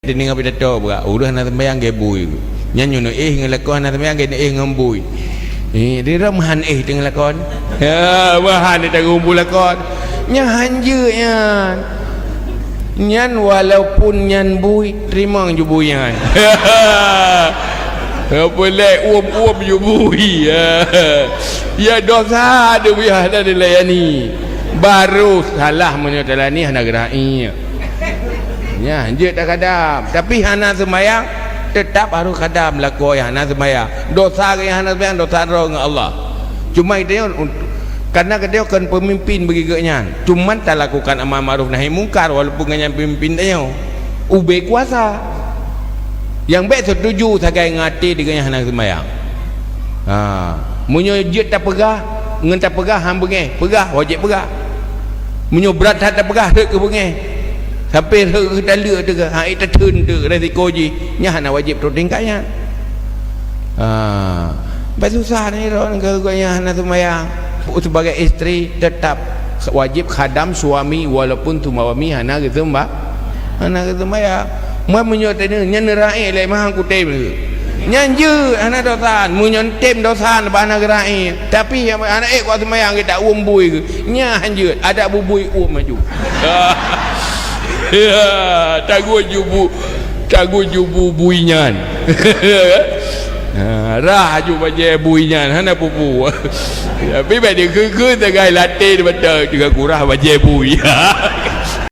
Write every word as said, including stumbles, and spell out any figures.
Deungoe pidato brat, ureuëng hana seumbahyang gét bui. Nyan nyoe éh ngon lakoe hana seumbahyang gét éh ngon bui. Eh, di ram han éh teungoh lakoe. Ya, han éh teungoh bui lakoe. Nyan han jeuet nyan. Nyan walaupun nyan bui, teurimong ju bui nyan. Apa lé uem-uem ju bui. Ya. Ya dosa deuh bui hana dilayani. Baru salah meunyoe talayani hana geura ié. Nyan jeuet takadam, tapi hana seumbahyang, teutap harôh kadam lakoe nyang hana seumbahyang. Dosa nyang hana seumbahyang, dosa droe ngon Allah. Cuma geutanyoe untuk, karena geutanyoe kon peumimpin bagi geuh nyan. Cuman talakukan amar ma'ruf nahi mungkar walaupun geuh nyan peumimpin tanyoe. Ubé kuasa. Nyang bék seutuju sagai ngon até di geuh nyan hana seumbahyang. Ha, meunyoe jeuet tapeugah, ngon tapeugah han beungéh, peugah, wajéb peugah. Meunyoe brat that tapeugah, rhot keu beungéh. Sampai rhot keu taleuek teuka, ha, ék tatheun teuh resiko jih, nyan hana wajéb trok tingkat nyan. Ha, bah susah ni droe keu gobnyan hana seumbahyang. Sebagai istri tetap wajéb khadam suami walaupun suami hana geuseumba-, hana geuseumbahyang. Meunyoe teuneuk nyan neuraék lé mah kutem. Nyan jeuet hana dosa. Meunyoe tem dosa bah hana geuraék. Tapi nyang aneuk ék kuat seumayang geutak uem bui geuh. Nyan jeuet adak bubui uem maju. Ya, tagut jubu, tagut jubu bui nyan. Ha, rah aju bajée bui nyan hana pupu. Tapi bak dikeue-keue sagai latée di mata juga kurah bajée bui.